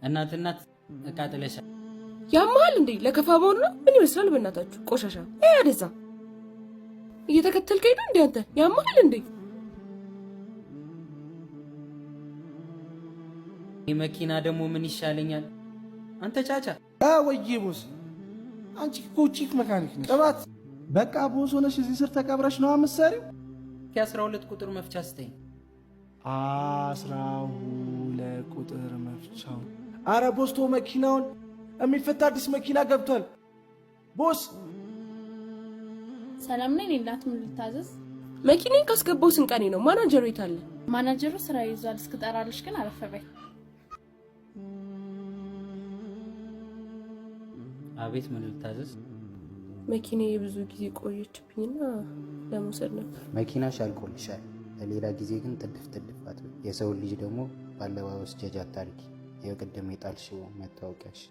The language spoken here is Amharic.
እናት እናት፣ እቃ ጥለሻል። ያመሃል እንዴ? ለከፋ መሆኑ ነው? ምን ይመስላል? በእናታችሁ ቆሻሻ። አደዛ እየተከተልከኝ ነው እንዴ አንተ? ያመሃል እንዴ? ይህ መኪና ደግሞ ምን ይሻለኛል? አንተ ጫጫ። ወይዬ boss፣ አንቺ እኮ chief mechanic ነሽ። ቅባት በቃ boss ሆነሽ እዚህ ስር ተቀብረሽ ነው የምትሰሪው። የ12 ቁጥር መፍቻ ስጠኝ። 12 ቁጥር መፍቻው። አረ boss ቶ መኪናውን፣ የሚፈታ አዲስ መኪና ገብቷል boss። ሰላም ነኝ። እናት፣ ምን ልታዘዝ? መኪናዬን ካስገባው ስንት ቀኔ ነው? ማናጀሩ የት አለ? ማናጀሩ ስራ ይዟል። እስክጠራልሽ ግን አረፍ በይ። አቤት፣ ምን ልታዘዝ? መኪናዬ የብዙ ጊዜ ቆየችብኝና ለመውሰድ ነበር። መኪናሽ አልቆልሻል። ለሌላ ጊዜ ግን ጥድፍ ጥድፍ አትበይ። የሰውን ልጅ ደግሞ ባለባበስ ጀጅ አታርጊ። ይኸው ቅድም የጣልሽው መታወቂያሽ።